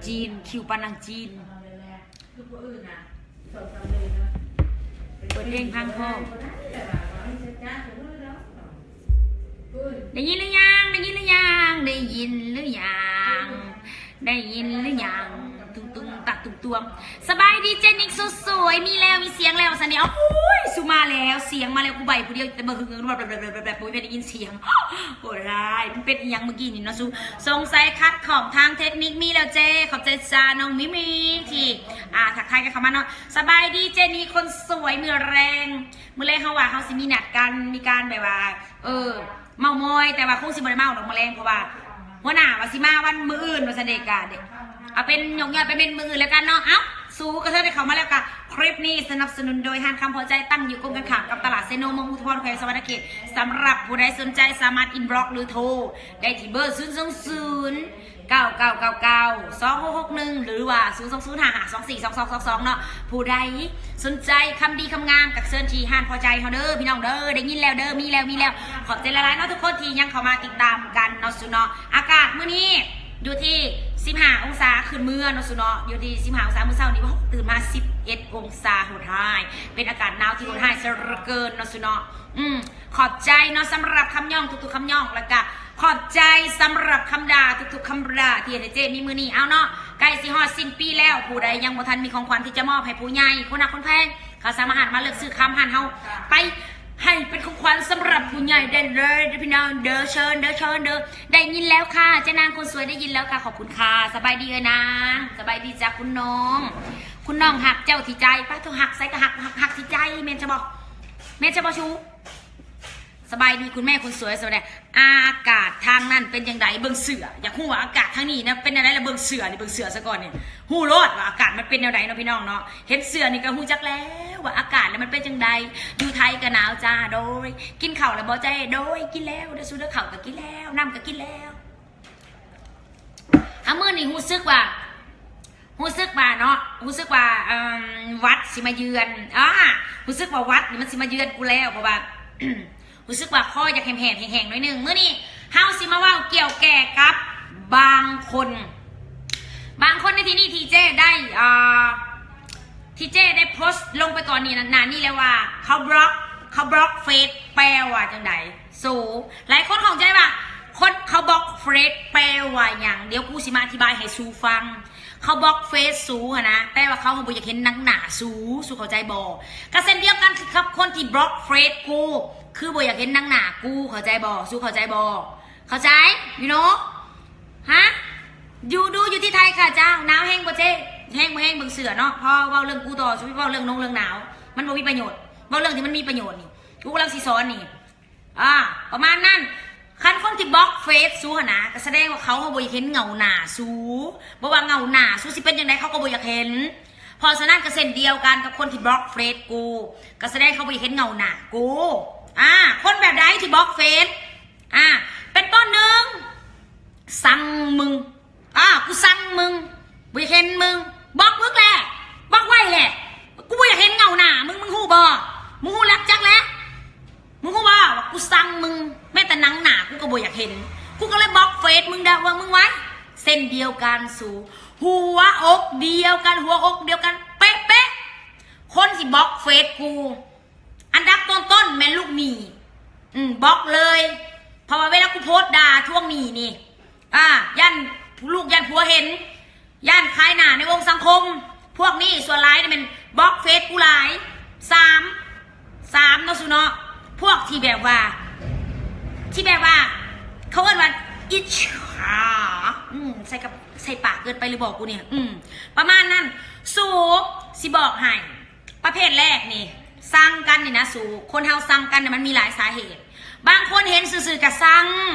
ຈີນ ຄິວປານນາງຈີນ ເປີດເພງພັງພ້ອມ. ໄດ້ຍິນຫຼືຍັງ? ໄດ້ຍິນຫຼືຍັງ? ໄດ້ຍິນຫຼືຍັງ? ໄດ້ຍິນຫຼືຍັງ? ຕຸງຕຸງຕະຕຸງຕວງ. ສະບາຍດີເຈນິກສຸດສວຍ ມີແລ້ວ ມີສຽງແລ້ວຊັ້ນນີ້. ໂອ້ຍ ສຸມາແລ້ວ ສຽງມາແລ້ວ. ກູໄບຜູ້ດຽວ ແຕ່ບໍ່ຫຶງ ບໍ່ໄດ້ຍິນສຽງ. ໂອ້ຍ ໄດ້ຍິນສຽງ. ໂອ້ຍ ຮ້າຍ ມັນເປັນອີ່ຫຍັງມື້ກີ້ນີ້ເນາະ ສຸ ສົງໄສຂັດຂ້ອງທາງເທັກນິກ. ມີແລ້ວເຈ້ ຂອບໃຈຈ້າ ນ້ອງມິມີ ທີ່ ອ່າ ທັກທາຍກັນເຂົ້າມາເນາະ. ສະບາຍດີເຈນີຄົນສວຍ ມື້ແລງ ມື້ແລງເຮົາວ່າເຮົາຊິມີນັດກັນ ມີການແບບວ່າ ເອີ ເມົາມອຍ ແຕ່ວ່າຄົງຊິບໍ່ໄດ້ເມົາດອກມື້ແລງ ເພາະວ່າຫົວໜ້າວ່າຊິມາວັນມື້ອື່ນວ່າຊັ້ນເດ ກະເດ ເອົາເປັນຍົກຍອດໄປເປັນມື້ອື່ນແລ້ວກັນເນາະ. ເອົ້າ ສູກະເທີໄດ້ເຂົ້າມາແລ້ວກະ ຄລິບນີ້ສະໜັບສະໜູນໂດຍຮ້ານຄຳພໍໃຈ ຕັ້ງຢູ່ກົງກັນຂ້າມກັບຕະຫຼາດເຊໂນ ເມືອງອຸທຸມພອນ ແຂວງສະຫວັນນະເຂດ. ສຳລັບຜູ້ໃດສົນໃຈສາມາດອິນບລັອກ ຫຼື ໂທໄດ້ທີ່ເບີ ສູນສອງສູນ ເກົ້າເກົ້າເກົ້າເກົ້າ ສອງຫົກຫົກໜຶ່ງ ຫຼືວ່າ ສູນສອງສູນຫ້າຫ້າສອງສີ່ສອງສອງສອງສອງ ເນາະ. ຜູ້ໃດສົນໃຈຄຳດີຄຳງາມ ກະເຊີນທີ່ຮ້ານພໍໃຈເຮົາເດີ ພີ່ນ້ອງເດີ. ໄດ້ຍິນແລ້ວເດີ ມີແລ້ວ ມີແລ້ວ. ຂອບໃຈຫຼາຍໆເນາະທຸກຄົນທີ່ຍັງເຂົ້າມາຕິດຕາມກັນເນາະ ສູເນາະ. ອາກາດມື້ນີ້ຢູ່ທີ່ສິບຫ້າອົງສາ ຂຶ້ນເມືອເນາະ ສູເນາະ ຢູ່ທີ່ສິບຫ້າອົງສາ. ມື້ເຊົ້ານີ້ ໂອ້ ຕື່ນມາສິບເອັດອົງສາ ໂຫດຮ້າຍ ເປັນອາກາດໜາວທີ່ໂຫດຮ້າຍເສີເກີນເນາະ ສູເນາະ. ອືມ ຂອບໃຈເນາະ ສຳລັບຄຳຍ້ອງທຸກໆຄຳຍ້ອງ ແລ້ວກະຂອບໃຈສຳລັບຄຳດ່າທຸກໆຄຳດ່າທີ່ເຮັດໃຫ້ເຈ້ມີມື້ນີ້. ເອົາເນາະ ໃກ້ຊິຮອດສິ້ນປີແລ້ວ ຜູ້ໃດຍັງບໍ່ທັນມີຂອງຂວັນທີ່ຈະມອບໃຫ້ຜູ້ໃຫຍ່ ຄົນຮັກຄົນແພງ ເຂົາສາມາດມາເລືອກຊື້ຄຳຮ້ານເຮົາໄປໃຫ້ເປັນຂອງຂວັນສຳລັບຜູ້ໃຫຍ່ໄດ້ເລີຍເດີ ພີ່ນ້ອງເດີ. ເຊີນເດີ ເຊີນເດີ. ໄດ້ຍິນແລ້ວຄ່ະ ເຈ້ນາງຄົນສວຍ ໄດ້ຍິນແລ້ວຄ່ະ ຂອບຄຸນຄ່ະ. ສະບາຍດີເອີຍນາງ ສະບາຍດີຈ້າ ຄຸນນ້ອງ ຄຸນນ້ອງຮັກເຈົ້າທີ່ໃຈ. ປາໂທ້ ຮັກໃສກະຮັກ ຮັກ ຮັກທີ່ໃຈ ແມ່ນຊະບໍ່? ແມ່ນຊະບໍ່ຊູ? ສະບາຍດີຄຸນແມ່ຄົນສວຍ ສະບາຍດີ. ອາກາດທາງນັ້ນເປັນຈັ່ງໃດ? ເບິ່ງເສື້ອ ຢາກຮູ້ວ່າອາກາດທາງນີ້ນະເປັນແນວໃດລະ. ເບິ່ງເສື້ອນີ້ ເບິ່ງເສື້ອສາກ່ອນນີ້ ຮູ້ໂລດວ່າອາກາດມັນເປັນແນວໃດເນາະ ພີ່ນ້ອງເນາະ. ເຫັນເສື້ອນີ້ກະຮູ້ຈັກແລ້ວວ່າອາກາດລະມັນເປັນຈັ່ງໃດ. ຢູ່ໄທກະໜາວຈ້າ ໂດຍ. ກິນເຂົ້າລະບໍ່ເຈ້? ໂດຍ ກິນແລ້ວເດີ ສູເດີ. ເຂົ້າກະກິນແລ້ວ ນ້ຳກະກິນແລ້ວ. ຫາມື້ນີ້ຮູ້ສຶກວ່າ ຮູ້ສຶກວ່າເນາະ ຮູ້ສຶກວ່າ ເອີ່ມ ຫວັດຊິມາເຢືອນ ອາ ຮູ້ສຶກວ່າຫວັດນີ້ມັນຊິມາເຢືອນກູແລ້ວ ເພາະວ່າ ຮູ້ສຶກວ່າຄໍຢາກແຫບໆແຫ້ງໆໜ້ອຍໜຶ່ງ. ມື້ນີ້ເຮົາຊິມາເວົ້າກ່ຽວແກ່ກັບບາງຄົນ ບາງຄົນໃນທີ່ນີ້ທີ່ເຈ້ໄດ້ ເອີ່ ທີ່ເຈ້ໄດ້ໂພສລົງໄປກ່ອນນີ້ ໜ້ານີ້ແລ້ວວ່າ ເຂົາບລັອກ ເຂົາບລັອກເຟສ ແປວ່າຈັ່ງໃດ? ສູ ຫຼາຍຄົນຂ້ອງໃຈວ່າ ຄົນເຂົາບລັອກເຟສແປວ່າຫຍັງ? ດຽວກູຊິມາອະທິບາຍໃຫ້ສູຟັງ. ເຂົາບລັອກເຟສສູຫັ້ນນະ ແປວ່າເຂົາບໍ່ຢາກເຫັນໜັງໜ້າສູ ສູເຂົ້າໃຈບໍ່? ກະເຊັ່ນດຽວກັນຄືກັບຄົນທີ່ບລັອກເຟສກູ ຄືບໍ່ຢາກເຫັນໜັງໜ້າກູ ເຂົ້າໃຈບໍ່? ສູເຂົ້າໃຈບໍ່? ເຂົ້າໃຈ you know? ຮະ? ຢູ່ ดูอยู่ที่ไทยค่ะเจ้า ໜາວແຮງບໍ່ເຈ້? ແຮງບໍ່ແຮງເບິ່ງເສື້ອເນາະ. ພໍເວົ້າເລື່ອງກູຕໍ່ ເວົ້າເລື່ອງນົງເລື່ອງໜາວ ມັນບໍ່ມີປະໂຫຍດ. ເວົ້າເລື່ອງທີ່ມັນມີປະໂຫຍດນີ້ ກູກຳລັງຊິສອນນີ້ ອາ ປະມານນັ້ນ. ຄັນຄົນທີ່ບລັອກເຟສສູຫັ້ນນະ ກະສະແດງວ່າເຂົາບໍ່ຢາກເຫັນເງົາໜ້າສູ ບໍ່ວ່າເງົາໜ້າສູຊິເປັນຈັ່ງໃດ ເຂົາກະບໍ່ຢາກເຫັນ. ເພາະສະນັ້ນກະເຊັ່ນດຽວກັນກັບຄົນທີ່ບລັອກເຟສກູ ກະສະແດງເຂົາບໍ່ຢາກເຫັນເງົາໜ້າກູ. ອາ ຄົນແບບໃດທີ່ບລັອກເຟສ? ອາ ເປັນຕົ້ນໜຶ່ງ ຊັງມຶງ ອາ ກູຊັງມຶງ ບໍ່ຢາກເຫັນມຶງ ບລັອກມຶງແຫຼະ ບລັອກໄວ້ແຫຼະ. ກູບໍ່ຢາກເຫັນເງົາໜ້າມຶງ ມຶງຮູ້ບໍ່? ມຶງຮູ້ແລ້ວຈັກແຫຼະ ມຶງຮູ້ບໍ່ວ່າກູຊັງມຶງ? ແມ້ແຕ່ໜັງໜ້າກູກະບໍ່ຢາກເຫັນ ກູກະເລີຍບລັອກເຟສມຶງເດີ ວ່າມຶງໄວ້. ເຊັ່ນດຽວກັນສູ ຫົວອົກດຽວກັນ ຫົວອົກດຽວກັນເປະໆ ຄົນທີ່ບລັອກເຟສກູ ອັນດັບຕົ້ນໆແມ່ນລູກໜີ້ ອືມ ບລັອກເລີຍ. ເພາະວ່າເວລາກູໂພສດ່າທວງໜີ້ນີ້ ອາ ຢ້ານລູກຢ້ານຜົວເຫັນ ຢ້ານຂາຍໜ້າໃນວົງສັງຄົມ. ພວກນີ້ສ່ວນຫຼາຍນີ້ແມ່ນບລັອກເຟສກູຫຼາຍ. ສາມ ສາມເນາະ ສູເນາະ ພວກທີ່ແບບວ່າ ທີ່ແບບວ່າ ເຂົາເອີ້ນວ່າອິດສາ ອືມ ໃສ່ກັບ ໃສ່ປາກເກີນໄປຫຼືບໍ່ກູນີ້ ອືມ ປະມານນັ້ນ. ສູ ຊິບອກໃຫ້ ປະເພດແລກນີ້ ຊັງກັນນີ້ນະສູ ຄົນເຮົາຊັງກັນນະ ມັນມີຫຼາຍສາເຫດ. ບາງຄົນເຫັນຊື່ໆກະຊັງ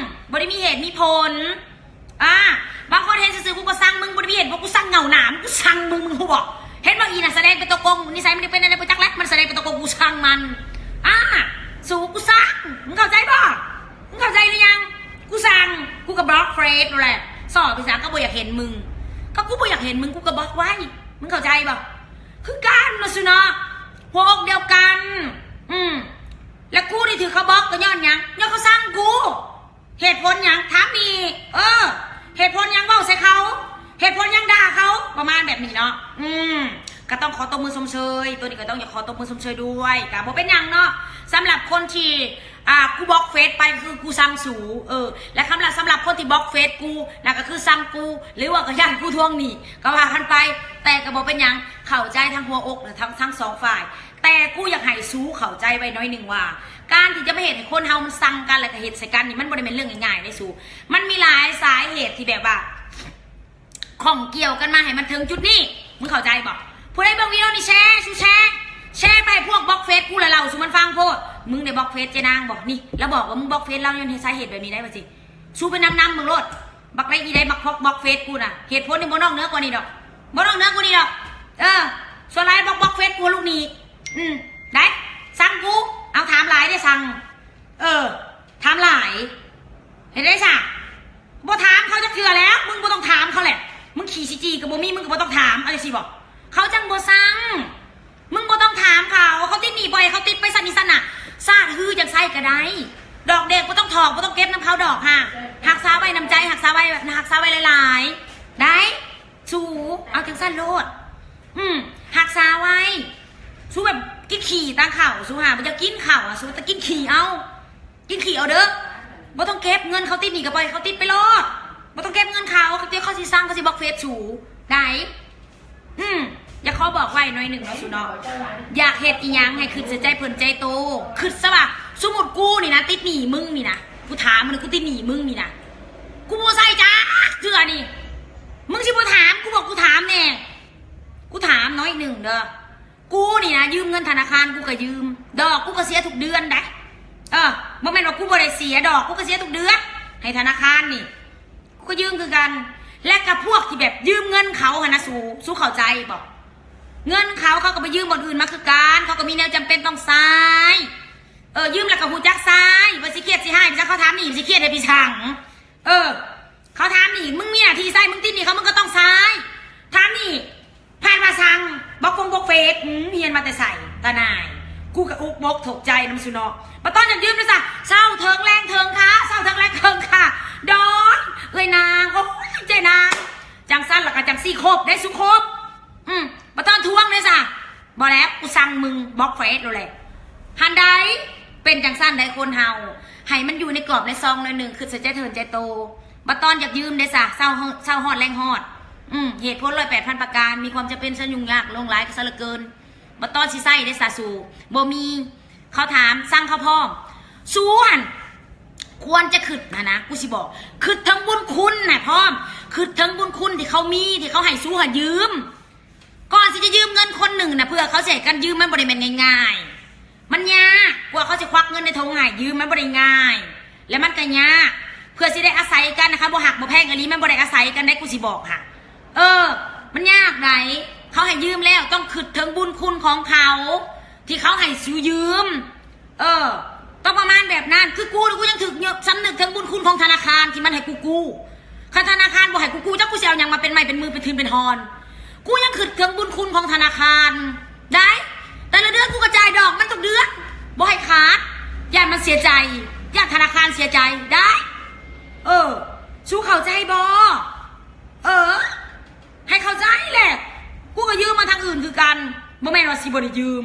ບໍ່ໄດ້ມີເຫດມີຜົນ. ອາ ບາງຄົນເຫັນຊື່ໆ ກູກະຊັງ ມຶງບໍ່ໄດ້ມີເຫດຜົນ ກູຊັງເງົາໜ້າມຶງ ກູຊັງມຶງ ມຶງຮູ້ບໍ່? ເຫັນບໍ່ ອີນະ ສະແດງເປັນໂຕໂກງ ນິໄສມັນເປັນແນວໃດບໍ່ຈັກແຫຼະ ມັນສະແດງເປັນໂຕໂກງ ກູຊັງມັນ. ອາ ສູ ກູຊັງ ມຶງເຂົ້າໃຈບໍ່? ມຶງເຂົ້າໃຈຫຼືຍັງ? ກູຊັງ ກູກະບລັອກເຟສຫັ້ນແຫຼະ ຊໍ່ໄປສາ ກະບໍ່ຢາກເຫັນມຶງ ກະກູບໍ່ຢາກເຫັນມຶງ ກູກະບລັອກໄວ້. ມຶງເຂົ້າໃຈບໍ່? ຄືກັນເນາະ ສູເນາະ ຫົວອົກດຽວກັນ. ອືມ ແລະ ກູໄດ້ຖືກເຂົາບລັອກກະຍ້ອນຫຍັງ? ຍ້ອນເຂົາຊັງກູ. ເຫດຜົນຫຍັງ? ຖາມນີ້ ເອີ ເຫດຜົນຫຍັງ? ເວົ້າໃສ່ເຂົາ. ເຫດຜົນຫຍັງດ່າເຂົາ ປະມານແບບນີ້ເນາະ. ອືມ ກໍຕ້ອງຂໍຕົບມືຊົມເຊີຍ ຕົວນີ້ກໍຕ້ອງຢາກຂໍຕົບມືຊົມເຊີຍດ້ວຍ ກໍບໍ່ເປັນຫຍັງເນາະ. ສຳລັບຄົນທີ່ ອ່າ ກູບລັອກເຟສໄປ ຄືກູຊັງສູ ເອີ ແລະ ຄຳລະ ສຳລັບຄົນທີ່ບລັອກເຟສກູນະ ກໍຄືຊັງກູ ຫຼືວ່າກໍຢ້ານກູທວງໜີ້ ກໍວ່າກັນໄປ. ແຕ່ກໍບໍ່ເປັນຫຍັງ ເຂົ້າໃຈທັງຫົວອົກ ແລະ ທັງ ທັງສອງຝ່າຍ. ແຕ່ກູຢາກໃຫ້ສູເຂົ້າໃຈໄວ້ໜ້ອຍໜຶ່ງວ່າ ການທີ່ຈະມາເຮັດໃຫ້ຄົນເຮົາມັນຊັງກັນ ແລ້ວກໍເຮັດໃສ່ກັນນີ້ ມັນບໍ່ໄດ້ແມ່ນເລື່ອງງ່າຍໆເດ້ສູ. ມັນມີຫຼາຍສາເຫດທີ່ແບບວ່າ ຂ້ອງກ່ຽວກັນມາໃຫ້ມັນເຖິງຈຸດນີ້ ມຶງເຂົ້າໃຈບໍ່? ຜູ້ໃດເບິ່ງວິດີໂອນີ້ແຊ ຊູແຊ ແຊໄປໃຫ້ພວກບລັອກເຟສກູ ແລ້ວເລົ່າສູ່ມັນຟັງໂພດ. ມຶງໄດ້ບລັອກເຟສເຈນາງບໍ່? ນີ້ ລາວບອກວ່າມຶງບລັອກເຟສລາວຍ້ອນເຫດ ສາເຫດແບບນີ້ໄດ້ວ່າຊິ. ຊູໄປນຳໆເບິ່ງໂລດ ບັກໃດອີໃດບັກພອກບລັອກເຟສກູນະ. ເຫດຜົນນີ້ບໍ່ນອກເໜືອກວ່ານີ້ດອກ ບໍ່ນອກເໜືອກວ່ານີ້ດອກ. ເອີ ສ່ວນຫຼາຍບລັອກ ບລັອກເຟສກູລູກໜີ້. ອືມ ໄດ້ ຊັງກູ ເອົາ ຖາມຫຼາຍເດ້ ຊັງ ເອີ ຖາມຫຼາຍ ເຮັດໄດ້ຊະ ບໍ່ຖາມເຂົາຈັກເທື່ອແລ້ວ. ມຶງບໍ່ຕ້ອງຖາມເຂົາແຫຼະ ມຶງຂີ້ຊິຈີ່ກໍບໍ່ມີ ມຶງກໍບໍ່ຕ້ອງຖາມ. ເອົາຈັ່ງຊີ້ບໍ? ເຂົາຈັ່ງບໍ່ຊັງ ມຶງບໍ່ຕ້ອງຖາມເຂົາ ເຂົາຕິດໜີ້ ປ່ອຍໃຫ້ເຂົາຕິດໄປຊັ້ນນີ້ຊັ້ນນະ. ຊາດຮືຈັ່ງໃສກໍໄດ້ ດອກເດັກບໍ່ຕ້ອງຖອກ ບໍ່ຕ້ອງເກັບນຳເຂົາດອກຫາ. ຮັກສາໄວ້ນ້ຳໃຈ ຮັກສາໄວ້ ຮັກສາໄວ້ຫຼາຍໆ ໄດ້. ສູ ເອົາຈັ່ງຊັ້ນໂລດ ອືມ ຮັກສາໄວ້. ສູແບບກິນຂີ້ຕາງເຂົ້າ ສູຫາບໍ່ຢາກກິນເຂົ້າ ສູແຕ່ກິນຂີ້ເອົາ ກິນຂີ້ເອົາເດີ. ບໍ່ຕ້ອງເກັບ ເງິນເຂົາຕິດໜີ້ກໍປ່ອຍເຂົາຕິດໄປໂລດ ບໍ່ຕ້ອງເກັບເງິນເຂົາ. ດຽວເຂົາຊິຊັງ ເຂົາຊິບລັອກເຟສສູໄດ້. ອືມ ຢາກຂໍບອກໄວ້ໜ້ອຍໜຶ່ງເນາະສູເນາະ ຢາກເຮັດອີ່ຫຍັງໃຫ້ຄິດໃສ່ໃຈເພິ່ນໃຈໂຕ. ຄິດຊະວ່າ ສົມມຸດກູນີ້ນະ ຕິດໜີ້ມຶງນີ້ນະ ກູຖາມມຶງ ກູຕິດໜີ້ມຶງນີ້ນະ ກູບໍ່ໃສ່ຈັກເທື່ອນີ້. ມຶງຊິບໍ່ຖາມກູບໍ? ກູຖາມແດ່ ກູຖາມໜ້ອຍໜຶ່ງເດີ. ກູນີ້ນະ ຢືມເງິນທະນາຄານ ກູກໍຢືມ ດອກກູກໍເສຍທຸກເດືອນໄດ໋. ເອີ ບໍ່ແມ່ນວ່າກູບໍ່ໄດ້ເສຍດອກ ກູກໍເສຍທຸກເດືອນໃຫ້ທະນາຄານນີ້ ກູກໍຢືມຄືກັນ. ແລະກໍພວກທີ່ແບບຢືມເງິນເຂົາຫັ້ນນະ ສູ ສູເຂົ້າໃຈບໍ່? ເງິນເຂົາ ເຂົາກໍໄປຢືມບ່ອນອື່ນມາຄືກັນ ເຂົາກໍມີແນວຈຳເປັນຕ້ອງໃຊ້. ເອີ ຢືມແລ້ວກໍຮູ້ຈັກໃຊ້ ວ່າຊິຄຽດຊິຮ້າຍໄປຊັ້ນ ເຂົາຖາມໜີ້ ຊິຄຽດເຮັດໄປຊັ້ນ. ເອີ ເຂົາຖາມໜີ້ ມຶງມີໜ້າທີ່ໃຊ້ ມຶງຕິດໜີ້ເຂົາ ມຶງກໍຕ້ອງໃຊ້. ຖາມໜີ້ ຜ່ານມາສັ່ງບລັອກຟງບລັອກເຟສ ອືມ ຮຽນມາແຕ່ໃສ? ຕາໜ່າຍ ກູກໍອຸກບົກທົກໃຈນຳສູເນາະ. ບັດຕອນຢາກຢືມເດ້ຊະ ເຊົ້າເຖິງແລງເຖິງຄ່າ ເຊົ້າເຖິງແລງເຖິງຄ່າ ດອນ ເອື້ອຍນາງ ໂອ້ຍ ເຈ້ນາງ ຈັ່ງຊັ້ນລະກະຈັ່ງຊີ້ຄົບເດ້ ສຸຄົບ. ອືມ ບັດຕອນທວງເດ້ຊະ ບໍ່ແລ້ວ ກູສັ່ງມຶງບລັອກເຟສໂລດແຫຼະ. ຫັ້ນໃດ ເປັນຈັ່ງຊັ້ນໃດ໋ ຄົນເຮົາ ໃຫ້ມັນຢູ່ໃນກອບໃນຊ່ອງໜ້ອຍໜຶ່ງ ຄິດໃສ່ໃຈເຖິງໃຈໂຕ. ບັດຕອນຢາກຢືມເດ້ຊະ ເຊົ້າ ເຊົ້າຮອດແລງຮອດ. ອືມ ເຫດຜົນຮ້ອຍແປດພັນປະການ ມີຄວາມຈຳເປັນ ສັນຫຍຸ້ງຍາກ ຫຼວງຫຼາຍຊະເຫຼືອເກີນ. ບັດຕອນຊິໃຊ້ເດ້ຊະ ສູບໍ່ມີ ເຂົາຖາມ ສັ່ງເຂົາພ້ອມ. ສູຫັ້ນຄວນຈະຄິດຫັ້ນນະ ກູຊິບອກ ຄິດເຖິງບຸນຄຸນນະພ້ອມ ຄິດເຖິງບຸນຄຸນທີ່ເຂົາມີ ທີ່ເຂົາໃຫ້ສູຫາຢືມ. ກ່ອນຊິຈະຢືມເງິນຄົນໜຶ່ງນະ ເພື່ອເຂົາຊິໃຫ້ກັນຢືມ ມັນບໍ່ໄດ້ແມ່ນງ່າຍໆ ມັນຍາກ ກວ່າເຂົາຊິຄວັກເງິນໃນຖົງໃຫ້ຢືມ ມັນບໍ່ໄດ້ງ່າຍ ແລະມັນກໍຍາກ ເພື່ອຊິໄດ້ອາໄສກັນນະ. ຄັນບໍ່ຮັກບໍ່ແພງອີ່ຫຼີ ມັນບໍ່ໄດ້ອາໄສກັນໄດ໋ ກູຊິບອກຫະ. ເອີ ມັນຍາກໃດ໋ ເຂົາໃຫ້ຢືມແລ້ວ ຕ້ອງຄິດເຖິງບຸນຄຸນຂອງເຂົາ ທີ່ເຂົາໃຫ້ສູຢືມ. ເອີ ຕ້ອງປະມານແບບນັ້ນ. ຄືກູນີ້ ກູຍັງຖືກສຳນຶກເຖິງບຸນຄຸນຂອງທະນາຄານທີ່ມັນໃຫ້ກູກູ້. ຄັນທະນາຄານບໍ່ໃຫ້ກູກູ້ ຈັກກູຊິເອົາຫຍັງມາເປັນໄມ້ເປັນມື ເປັນທຶນເປັນຮອນ. ກູຍັງຄິດເຖິງບຸນຄຸນຂອງທະນາຄານໄດ໋. ແຕ່ລະເດືອນກູກໍຈ່າຍດອກມັນທຸກເດືອນ ບໍ່ໃຫ້ຂາດ. ຢ້ານມັນເສຍໃຈ ຢ້ານທະນາຄານເສຍໃຈໄດ໋. ເອີ ສູເຂົ້າໃຈບໍ່? ເອີ ໃຫ້ເຂົ້າໃຈແຫຼະ. ກູກໍຢືມມາທາງອື່ນຄືກັນ ບໍ່ແມ່ນວ່າຊິບໍ່ໄດ້ຢືມ.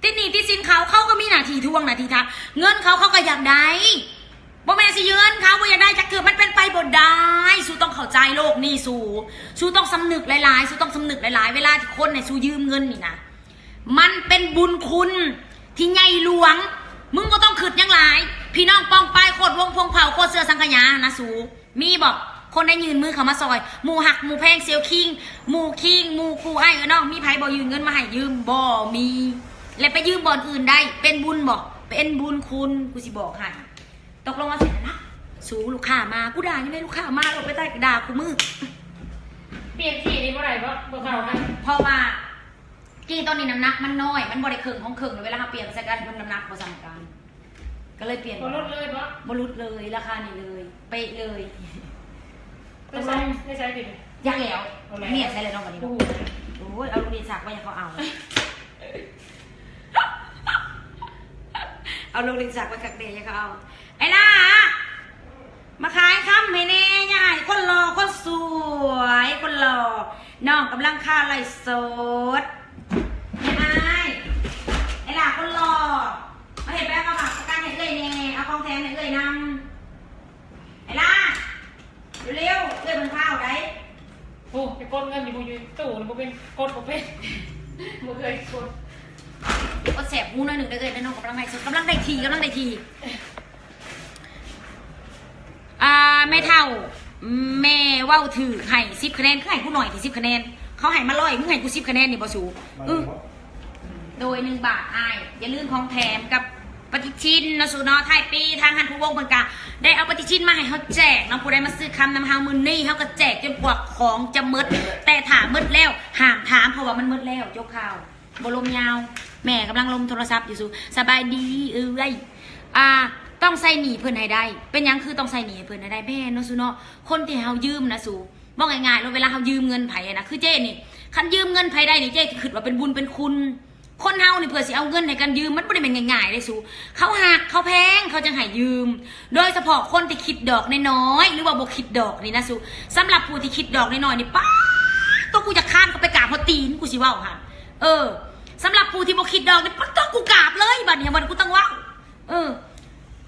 ຕິດໜີ້ຕິດສິນເຂົາ ເຂົາກໍມີໜ້າທີ່ທວງ ໜ້າທີ່ທານ. ເງິນເຂົາ ເຂົາກໍຢາກໄດ້ ບໍ່ແມ່ນຊິຢືມເງິນເຂົາ ບໍ່ຢາກໄດ້ຈັກເທື່ອ ມັນເປັນໄປບໍ່ໄດ້. ສູຕ້ອງເຂົ້າໃຈໂລກນີ້ ສູ ສູຕ້ອງສຳນຶກຫຼາຍໆ ສູຕ້ອງສຳນຶກຫຼາຍໆ. ເວລາທີ່ຄົນໃຫ້ສູຢືມເງິນນີ້ນະ ມັນເປັນບຸນຄຸນທີ່ໃຫຍ່ຫຼວງ. ມຶງບໍ່ຕ້ອງຄິດຫຍັງຫຼາຍ ພີ່ນ້ອງປ້ອງປາຍ ໂຄດວົງພົງເຜົ່າ ໂຄດເຊື້ອສັງຂະຫຍານະ ສູ ມີບໍ່? ຄົນໃດຍື່ນມືເຂົ້າມາຊ່ອຍ ໝູ່ຮັກໝູ່ແພງ ສ່ຽວຄິງ ໝູ່ຄິງ ໝູ່ຄູ່ອ້າຍເອື້ອຍນ້ອງ ມີໃຜບໍ່ຍື່ນເງິນມາໃຫ້ຢືມ? ບໍ່ມີ. ແລະໄປຢືມບ່ອນອື່ນໄດ້ ເປັນບຸນບໍ່? ເປັນບຸນຄຸນ ກູຊິບອກໃຫ້. ຕົກລົງເອົາຊັ້ນນະ ສູ ລູກຄ້າມາ ກູດ່າຢູ່ແມ່ ລູກຄ້າມາໂລດ ໄປໃຕ້ກໍດ່າຄູ່ມື້. ປ່ຽນຂີ້ນີ້ບໍ່ໄດ້ບໍ່? ບໍ່ເຂົ້າກັນ ເພາະວ່າກີ້ຕອນນີ້ນ້ຳໜັກມັນນ້ອຍ ມັນບໍ່ໄດ້ເຄິ່ງຂອງເຄິ່ງ ເວລາເຮົາປ່ຽນໃສ່ກັນ ມັນນ້ຳໜັກບໍ່ສ່ຳກັນ. ກໍເລີຍປ່ຽນ ບໍ່ຫຼຸດເລີຍບໍ່? ບໍ່ຫຼຸດເລີຍ ລາຄານີ້ເລີຍ ເປະເລີຍ. ໄປໃສ່ ໄປໃສ່ຕິ? ຈັກແລ້ວ ເອົາແລ້ວ ເມຍໃສ່ແລ້ວເນາະບັດນີ້ເນາະ. ໂອ້ຍ ເອົາລູກນີ້ຊັກໄວ້ໃຫ້ເຂົາເອົາ ເອົາລູກນີ້ຊັກໄວ້ຄັກແດ່ໃຫ້ເຂົາເອົາ. ໄອ້ຫຼ້າ ມາຂາຍຄຳໃຫ້ແດ່. ຍາຍຄົນຫຼໍ່ ຄົນສວຍ ຄົນຫຼໍ່ ນ້ອງກຳລັງຄາໄລຟ໌ສົດ. ຍາຍ ໄອ້ຫຼ້າຄົນຫຼໍ່ ມາເຮັດແບບປະກັນໃຫ້ເອື້ອຍແດ່ ເອົາຂອງແຖມໃຫ້ເອື້ອຍນຳ. ໄອ້ຫຼ້າ ເລັວໆ ເອື້ອຍເບິ່ງຂ່າວໃດ. ໂອ້ ໄປກົດເງິນຢູ່ ຢູ່ຕູ້ນີ້ບໍ່ເປັນ ກົດບໍ່ເປັນ ບໍ່ເຄີຍກົດ. ກົດແສບຫູໜ້ອຍໜຶ່ງເດີເອື້ອຍເດີ ນ້ອງກຳລັງໄລຟ໌ສົດ ກຳລັງໄດ້ທີ່ ກຳລັງໄດ້ທີ່. ອ່າ ແມ່ເຖົ້າ ແມ່ເວົ້າຖືກ ໃຫ້ສິບຄະແນນ ຄືໃຫ້ກູໜ້ອຍແທ້ ສິບຄະແນນ ເຂົາໃຫ້ມາຮ້ອຍ ມຶງໃຫ້ກູສິບຄະແນນນີ້ບໍ່ສູ? ອື ໂດຍ ໜຶ່ງບາດອ້າຍ ຢ່າລືມຂອງແຖມກັບປະຕິທິນເນາະສູເນາະ. ທ້າຍປີທາງຫັ້ນຜູ້ວົງເພິ່ນກະໄດ້ເອົາປະຕິທິນມາໃຫ້ເຮົາແຈກເນາະ ຜູ້ໃດມາຊື້ຄຳນຳເຮົາມື້ນີ້ ເຮົາກະແຈກຈົນກວ່າຂອງຈະໝົດ ແຕ່ຖ້າໝົດແລ້ວຫ້າມຖາມ ເພາະວ່າມັນໝົດແລ້ວ ຈົບຂ່າວ. ບໍ່ລົມຍາວ ແມ່ກຳລັງລົມໂທລະສັບຢູ່ສູ. ສະບາຍດີເອື້ອຍ ອ່າ ຕ້ອງໃຊ້ໜີ້ເພິ່ນໃຫ້ໄດ້. ເປັນຫຍັງຄືຕ້ອງໃຊ້ໜີ້ໃຫ້ເພິ່ນໃຫ້ໄດ້? ແມ່ນເນາະສູເນາະ ຄົນທີ່ເຮົາຢືມນະສູ ເວົ້າງ່າຍໆໂລດ ເວລາເຮົາຢືມເງິນໃຜນະ ຄືເຈ້ນີ້ ຄັນຢືມເງິນໃຜໄດ້ນີ້ ເຈ້ຈະຄິດວ່າເປັນບຸນເປັນຄຸນ. ຄົນເຮົານີ້ເພື່ອຊິເອົາເງິນໃຫ້ກັນຢືມ ມັນບໍ່ໄດ້ແມ່ນງ່າຍໆເດ້ສູ. ເຂົາຮັກເຂົາແພງ ເຂົາຈັ່ງໃຫ້ຢືມ ໂດຍສະເພາະຄົນທີ່ຄິດດອກນ້ອຍໆ ຫຼືວ່າບໍ່ຄິດດອກນີ້ນະສູ. ສຳລັບຜູ້ທີ່ຄິດດອກນ້ອຍໆນີ້ ປາດໂຕ ກູຢາກຄານເຂົ້າໄປກາບຮອດຕີນ ກູຊິເວົ້າຫັ້ນ. ເອີ ສຳລັບຜູ້ທີ່ບໍ່ຄິດດອກນີ້ ປາດໂຕ ກູກາບເລີຍ ບາດນີ້ ບາດນີ້ ກູຕ້ອງເວົ້າ. ເອີ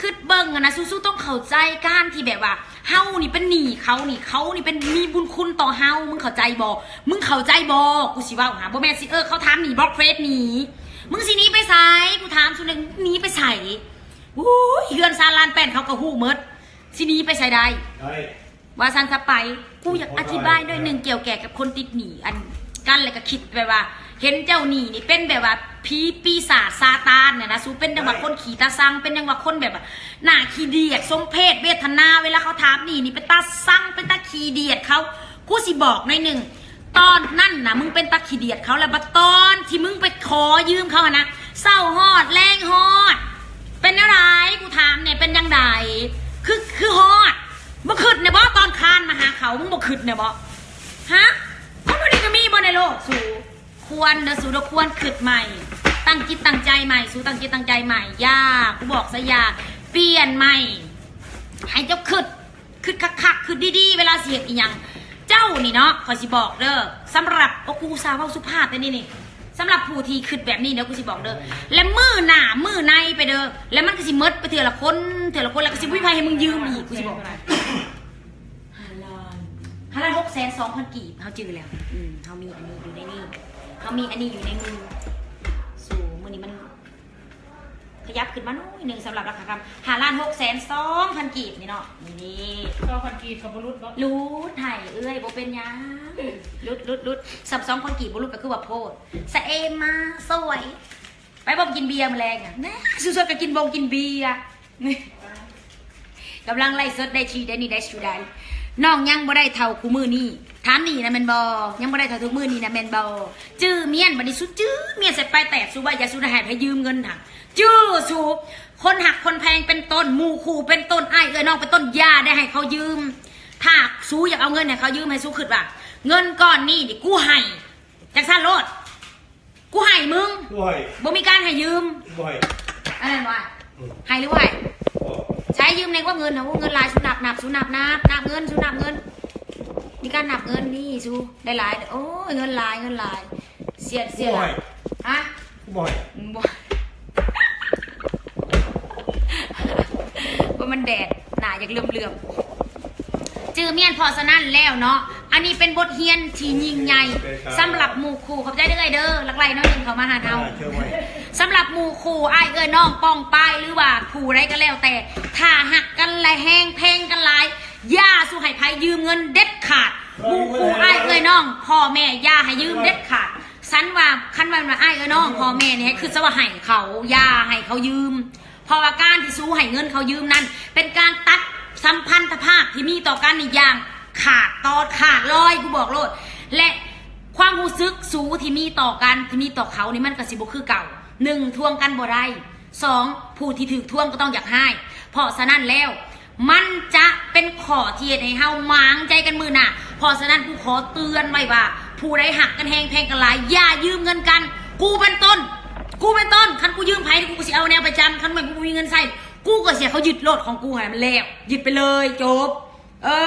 ຄິດເບິ່ງຫັ້ນນະ ສູ ສູຕ້ອງເຂົ້າໃຈ ການທີ່ແບບວ່າເຮົານີ້ເປັນໜີ້ເຂົານີ້ ເຂົານີ້ເປັນ ມີບຸນຄຸນຕໍ່ເຮົາ ມຶງເຂົ້າໃຈບໍ່? ມຶງເຂົ້າໃຈບໍ່? ກູຊິເວົ້າຫາ ບໍ່ແມ່ນຊິ ເອີ ເຂົາຖາມໜີ້ບລັອກເຟສໜີ້ ມຶງຊິໜີໄປໃສ? ກູຖາມສູໜຶ່ງ ໜີໄປໃສ? ໂອ້ຍ ເຮືອນຊານລານແປ້ນເຂົາກະຮູ້ໝົດ ຊິໜີໄປໃສໄດ້? ວ່າຊັ້ນຊະໄປ. ກູຢາກອະທິບາຍໜ້ອຍໜຶ່ງກ່ຽວແກ່ກັບຄົນຕິດໜີ້ ອັນ ກັນ ແລ້ວກະຄິດແບບວ່າ ເຫັນເຈົ້າໜີ້ນີ້ເປັນແບບວ່າຜີປີສາດຊາຕານນະ ສູເປັນຈັ່ງວ່າຄົນຂີ້ຕາຊັງ ເປັນຈັ່ງວ່າຄົນແບບວ່າໜ້າຂີ້ດຽດ ສົມເພດເວທະນາ ເວລາເຂົາຖາມໜີ້ນີ້ເປັນຕາຊັງ ເປັນຕາຂີ້ດຽດເຂົາ. ກູຊິບອກໜ້ອຍໜຶ່ງ ຕອນນັ້ນນະ ມຶງເປັນຕາຂີ້ດຽດເຂົາ ແລ້ວບັດຕອນທີ່ມຶງໄປຂໍຢືມເຂົາຫັ້ນນະ ເຊົ້າຮອດແລງຮອດ ເປັນແນວໃດ? ກູຖາມແດ່ ເປັນຈັ່ງໃດ? ຄື ຄືຮອດ ມຶງຄິດແດ່ບໍ່ ຕອນຄານມາຫາເຂົາ ມຶງບໍ່ຄິດແດ່ບໍ່? ຮະ ຄົນແບບນີ້ກະມີບໍ່ໃນໂລກ? ສູ ຄວນເດີ ສູເດີ ຄວນຄິດໃໝ່ ຕັ້ງຈິດຕັ້ງໃຈໃໝ່ ສູຕັ້ງຈິດຕັ້ງໃຈໃໝ່ ຢ່າ ກູບອກຊະ ຢ່າ ປ່ຽນໃໝ່ ໃຫ້ເຈົ້າຄິດ ຄິດຄັກໆ ຄິດດີໆ ເວລາຊິເຮັດອີ່ຫຍັງ. ເຈົ້ານີ້ເນາະ ຂ້ອຍຊິບອກເດີ ສຳລັບ ໂອ້ ກູອຸດສ່າເວົ້າສຸພາບແຕ່ນີ້ນີ້ ສຳລັບຜູ້ທີ່ຄິດແບບນີ້ເດີ ກູຊິບອກເດີ ແລະ ມື້ໜ້າມື້ໃນໄປເດີ ແລະ ມັນກະຊິໝົດໄປເທື່ອລະຄົນ ເທື່ອລະຄົນ ແລ້ວກະຊິບໍ່ມີໃຜໃຫ້ມຶງຢືມອີກ ກູຊິບອກ. ຫ້າລ້ານ ຫ້າລ້ານຫົກແສນສອງພັນກີບ ເຮົາຈື່ແລ້ວ. ອືມ ເຮົາມີອັນນີ້ຢູ່ໃນນີ້ ເຮົາມີອັນນີ້ຢູ່ໃນມື ສູ ມື້ນີ້ມັນ ຂະຫຍັບຂຶ້ນມາໜ້ອຍໜຶ່ງ ສຳລັບລາຄາຄຳ ຫ້າລ້ານຫົກແສນສອງພັນກີບນີ້ເນາະ ນີ້ ສອງພັນກີບກະບໍ່ຫຼຸດເນາະ ຫຼຸດໃຫ້ເອື້ອຍ ບໍ່ເປັນຫຍັງ ຫຼຸດ ຫຼຸດ ຫຼຸດ ສຳ ສອງພັນກີບບໍ່ຫຼຸດກະຄືວ່າໂພດ. ສະເອມມາສວຍ ໄປບໍ່ ກິນເບຍມື້ແລງ ແນ່ ສຸດໆກະກິນບົງກິນເບຍ. ກຳລັງໄລຟ໌ສົດໄດ້ທີ່ ໄດ້ນີ້ ໄດ້ຊູໄດ້ ນ້ອງຍັງບໍ່ໄດ້ເທົ່າຄູ່ມື້ນີ້ ຖາມນີ້ນະແມ່ນບໍ່? ຍັງບໍ່ໄດ້ເທົ່າທຸກມື້ນີ້ນະແມ່ນບໍ່? ຈື່ມ້ຽນ ບາດນີ້ສູຈື່ມ້ຽນໃສ່ປາຍແຕກ ສູວ່າຢ່າສູໄດ້ໃຫ້ໃຜຢືມເງິນຫັ້ນ ຈື່ສູ ຄົນຮັກຄົນແພງເປັນຕົ້ນ ໝູ່ຄູ່ເປັນຕົ້ນ ອ້າຍເອື້ອຍນ້ອງເປັນຕົ້ນ ຢ່າໄດ້ໃຫ້ເຂົາຢືມ. ຖ້າສູຢາກເອົາເງິນໃຫ້ເຂົາຢືມ ໃຫ້ສູຄິດວ່າ ເງິນກ້ອນນີ້ນີ້ ກູໃຫ້ ຈັ່ງຊັ້ນໂລດ ກູໃຫ້ມຶງ ບໍ່ມີການໃຫ້ຢືມ ອັນນັ້ນວ່າ ໃຫ້ຫຼືບໍ່ໃຫ້? ໃຊ້ຢືມແດ່ກວ່າເງິນນະ ໂອ້ ເງິນຫຼາຍ ສູນັບນັບ ສູນັບນັບ ນັບເງິນ ສູນັບເງິນ ມີການນັບເງິນນີ້ ສູໄດ້ຫຼາຍ ໂອ້ຍ ເງິນຫຼາຍ ເງິນຫຼາຍ ສຽດ ສຽດ ຮະ ບໍ່ ບໍ່ ວ່າມັນແດດ ໜ້າຢາກເຫຼື້ອມໆ ຈື່ມ້ຽນ. ເພາະສະນັ້ນແລ້ວເນາະ ອັນນີ້ເປັນບົດຮຽນທີ່ຍິ່ງໃຫຍ່ສຳລັບໝູ່ຄູ່ ຂອບໃຈເດີເອື້ອຍເດີ ຫຼັກໄຫຼໜ້ອຍໜຶ່ງເຂົ້າມາຫາເຮົາ ສຳລັບໝູ່ຄູ່ ອ້າຍເອື້ອຍນ້ອງ ປ້ອງປາຍ ຫຼືວ່າຜູ້ໃດກະແລ້ວແຕ່ ຖ້າຮັກກັນ ແລະ ແຮງແພງກັນຫຼາຍ ຢ່າສູ່ໃຫ້ໃຜຢືມເງິນເດັດຂາດ ໝູ່ຄູ່ ອ້າຍເອື້ອຍນ້ອງ ພໍ່ແມ່ ຢ່າໃຫ້ຢືມເດັດຂາດ. ສັນວ່າ ຄັນວ່າອ້າຍເອື້ອຍນ້ອງ ພໍ່ແມ່ນີ້ ໃຫ້ຄິດຊະວ່າໃຫ້ເຂົາ ຢ່າໃຫ້ເຂົາຢືມ ເພາະວ່າການທີ່ສູໃຫ້ເງິນເຂົາຢືມນັ້ນ ເປັນການຕັດສຳພັນທະພາບທີ່ມີຕໍ່ກັນນີ້ຢ່າງຂາດຕອນຂາດລອຍ ກູບອກໂລດ ແລະ ຄວາມຮູ້ສຶກສູທີ່ມີຕໍ່ກັນ ທີ່ມີຕໍ່ເຂົານີ້ ມັນກະຊິບໍ່ຄືເກົ່າ. ໜຶ່ງ ທວງກັນບໍ່ໄດ້ ສອງ ຜູ້ທີ່ຖືກທວງກະຕ້ອງຢາກຮ້າຍ. ເພາະສະນັ້ນແລ້ວ ມັນຈະເປັນຂໍ້ທີ່ເຮັດໃຫ້ເຮົາໝາງໃຈກັນມື້ໜ້າ. ເພາະສະນັ້ນ ກູຂໍເຕືອນໄວ້ວ່າ ຜູ້ໃດຮັກກັນແຮງແພງກັນຫຼາຍ ຢ່າຢືມເງິນກັນ. ກູເປັນຕົ້ນ ກູເປັນຕົ້ນ ຄັນກູຢືມໃຜ ກູກະຊິເອົາແນວປະຈຳ ຄັນແມ່ນກູບໍ່ມີເງິນໃຊ້ ກູກະຊິໃຫ້ເຂົາຍຶດໂລດຂອງກູຫັ້ນ ໃຫ້ມັນແລ້ວ ຍຶດໄປເລີຍ ຈົບ. ເອີ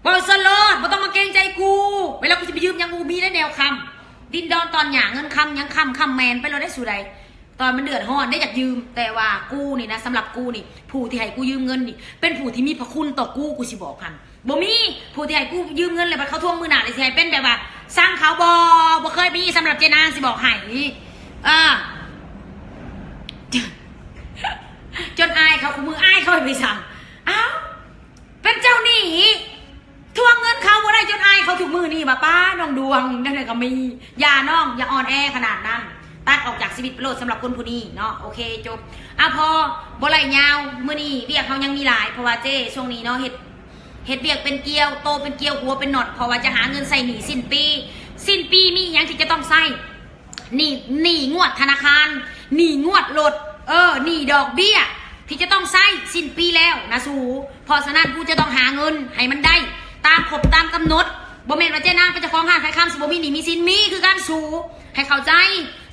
ເວົ້າຊັ້ນໂລດ ບໍ່ຕ້ອງມາເກງໃຈກູ. ເວລາກູຊິໄປຢືມຫຍັງ ກູມີໄດ້ແນວຄ້ຳ ດິນດອນຕອນຫຍ້າ ເງິນຄຳຫຍັງຄ້ຳ ຄ້ຳແມ່ນໄປໂລດໄດ້ ສູ່ໃດ. ຕອນມັນເດືອດຮ້ອນໄດ້ຢາກຢືມ ແຕ່ວ່າກູນີ້ນະ ສຳລັບກູນີ້ ຜູ້ທີ່ໃຫ້ກູຢືມເງິນນີ້ ເປັນຜູ້ທີ່ມີພະຄຸນຕໍ່ກູ ກູຊິບອກຫັ້ນ. ບໍ່ມີຜູ້ທີ່ໃຫ້ກູຢືມເງິນແລ້ວບັດເຂົາທວງມື້ໜ້າ ແລ້ວຊິໃຫ້ເປັນແບບວ່າຊັງເຂົາ. ບໍ່ ບໍ່ເຄີຍມີ. ສຳລັບເຈນາງຊິບອກໃຫ້ ເອີ ຈົນອາຍເຂົາ ຄູ່ມື້ອາຍເຂົາໃຫ້ໄປຊັງ. ອ້າວ ເປັນເຈົ້າໜີ້ ທວງເງິນເຂົາບໍ່ໄດ້ ຈົນອາຍເຂົາທຸກມື້ນີ້. ວ່າປ້າ ນ້ອງດວງ ແນວໃດກໍມີ. ຢ່ານ້ອງ ຢ່າອ່ອນແອຂະໜາດນັ້ນ. ຕັດອອກຈາກຊີວິດໄປໂລດ ສຳລັບຄົນຜູ້ນີ້ເນາະ. ໂອເຄ ຈົບ. ອາ ພໍ ບໍ່ໄລ່ຍາວ ມື້ນີ້ວຽກເຮົາຍັງມີຫຼາຍ ເພາະວ່າເຈ້ຊ່ວງນີ້ເນາະ ເຮັດ ເຮັດວຽກເປັນກ່ຽວ ໂຕເປັນກ່ຽວ ຫົວເປັນໜອດ ເພາະວ່າຈະຫາເງິນໃຊ້ໜີ້ສິ້ນປີ. ສິ້ນປີມີຫຍັງທີ່ຈະຕ້ອງໃຊ້? ໜີ້ ໜີ້ງວດທະນາຄານ ໜີ້ງວດລົດ ເອີ ໜີ້ດອກເບ້ຍທີ່ຈະຕ້ອງໃຊ້ສິ້ນປີແລ້ວນະສູ. ເພາະສະນັ້ນ ກູຈະຕ້ອງຫາເງິນໃຫ້ມັນໄດ້ຕາມຄົບຕາມກຳນົດ. ບໍ່ແມ່ນວ່າເຈນາງເປັນເຈົ້າຂອງຮ້ານຂາຍຄຳ ຊິບໍ່ມີໜີ້ມີສິນ. ມີຄືກັນສູ ໃຫ້ເຂົ້າໃຈ.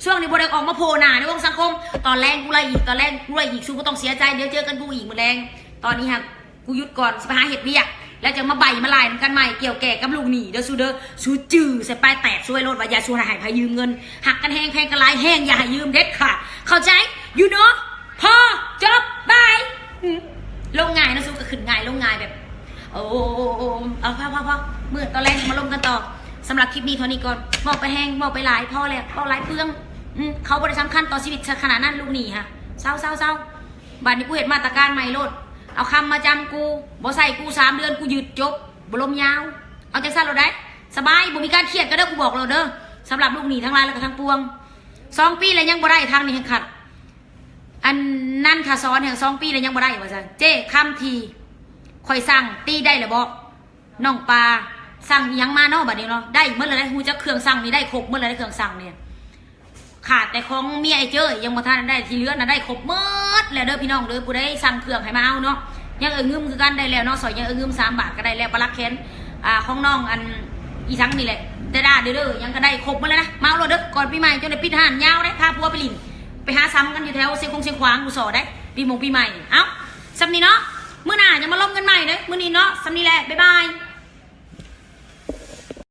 ຊ່ວງນີ້ບໍ່ໄດ້ອອກມາໂພໜ້າໃນວົງສັງຄົມ. ຕອນແລງກູໄລ່ອີກ ຕອນແລງກູໄລ່ອີກ. ສູບໍ່ຕ້ອງເສຍໃຈ ດຽວເຈີກັນກູອີກມື້ແລງ. ຕອນນີ້ຫັ້ນ ກູຢຸດກ່ອນ ຊິໄປຫາເຮັດວຽກ ແລ້ວຈັ່ງມາໄບມາລາຍນຳກັນໃໝ່ ກ່ຽວແກ່ກັບລູກໜີ້ເດີສູເດີ. ສູຈື່ໃສ່ປາຍແຕກ ສູໄວ້ໂລດວ່າຢ່າສູ່ໃຫ້ໃຜຢືມເງິນ. ຮັກກັນແຮງ ແພງກັນຫຼາຍແຮງ ຢ່າໃຫ້ຢືມເດັດຂາດ. ເຂົ້າໃຈຢູ່ເນາະ? ພໍ ຈົບ ບາຍ. ອືມ ລົງງ່າຍເນາະ ສູກໍຂຶ້ນງ່າຍ ລົງງ່າຍແບບ ໂອ້ ເອົາ ພໍ ພໍ ພໍ ມື້ຕອນແລງມາລົມກັນຕໍ່. ສຳລັບຄລິບນີ້ເທົ່ານີ້ກ່ອນ. ເວົ້າໄປແຮງ ເວົ້າໄປຫຼາຍ ພໍແລ້ວ ເວົ້າຫຼາຍເປືອງ. ອືມ ເຂົາບໍ່ໄດ້ສຳຄັນຕໍ່ຊີວິດຊະຂະໜາດນັ້ນ ລູກໜີ້ຫະ. ເຊົາ ເຊົາ ເຊົາ. ບາດນີ້ກູເຮັດມາດຕະການໃໝ່ໂລດ. ເອົາຄຳມາຈຳກູ ບໍ່ໃຊ້ກູສາມເດືອນ ກູຍຶດ ຈົບ ບໍ່ລົມຍາວ. ເອົາຈັ່ງຊັ້ນໂລດໄດ໋ ສະບາຍ ບໍ່ມີການຄຽດກັນເດີ ກູບອກໂລດເດີ. ສຳລັບລູກໜີ້ທັງຫຼາຍ ແລ້ວກໍທັງປວງ ສອງປີແລ້ວຍັງບໍ່ໄດ້ ທາງນີ້ແຮ່ງຂັດ. ອັນນັ້ນຖ້າສອນແຮ່ງ ສອງປີແລ້ວຍັງບໍ່ໄດ້ວ່າຊັ້ນ. ເຈ້ຄຳທີ່ຂ້ອຍສັ່ງຕີໄດ້ແລ້ວບໍ່? ນ້ອງປາ ສັ່ງອີ່ຫຍັງມາເນາະ ບັດນີ້ເນາະ ໄດ້ໝົດແລ້ວເດ້. ຮູ້ຈັກເຄື່ອງສັ່ງນີ້ ໄດ້ຄົບໝົດແລ້ວເດ້ ເຄື່ອງສັ່ງນີ້. ຂາດແຕ່ຂອງເມຍໄອ້ເຈ້ຍຍັງບໍ່ທັນໄດ້ ທີ່ເຫຼືອນະໄດ້ຄົບໝົດແລ້ວເດີພີ່ນ້ອງເດີ. ຜູ້ໃດສັ່ງເຄື່ອງໃຫ້ມາເອົາເນາະ. ຍັງເອື້ອງຶມຄືກັນໄດ້ແລ້ວເນາະ ສອຍຍັງເອື້ອງງຶມສາມບາດກໍໄດ້ແລ້ວ. ປາລັກແຂນ ອ່າ ຂອງນ້ອງອັນອີ່ສັງນີ້ແຫຼະ ແຕ່ດາເດີ ຍັງກໍໄດ້ຄົບໝົດແລ້ວນະ. ມາເອົາໂລດເດີ ກ່ອນປີໃໝ່ ຈົນໄດ້ປິດຮ້ານຍາວໄດ໋ ພາຜົວໄປຫຼິ້ນ ໄປຫາສຳກັນຢູ່ແຖວຊຽງຄົງຊຽງຂວາງ ກູສໍໄດ້ ປີມົງປີໃໝ່. ເອົ້າ ສ່ຳນີ້ເນາະ ມື້ໜ້າຈະມາລົມກັນໃໝ່ເດີ. ມື້ນີ້ເນາະ ສ່ຳນີ້ແຫຼະ ບາຍບາຍ.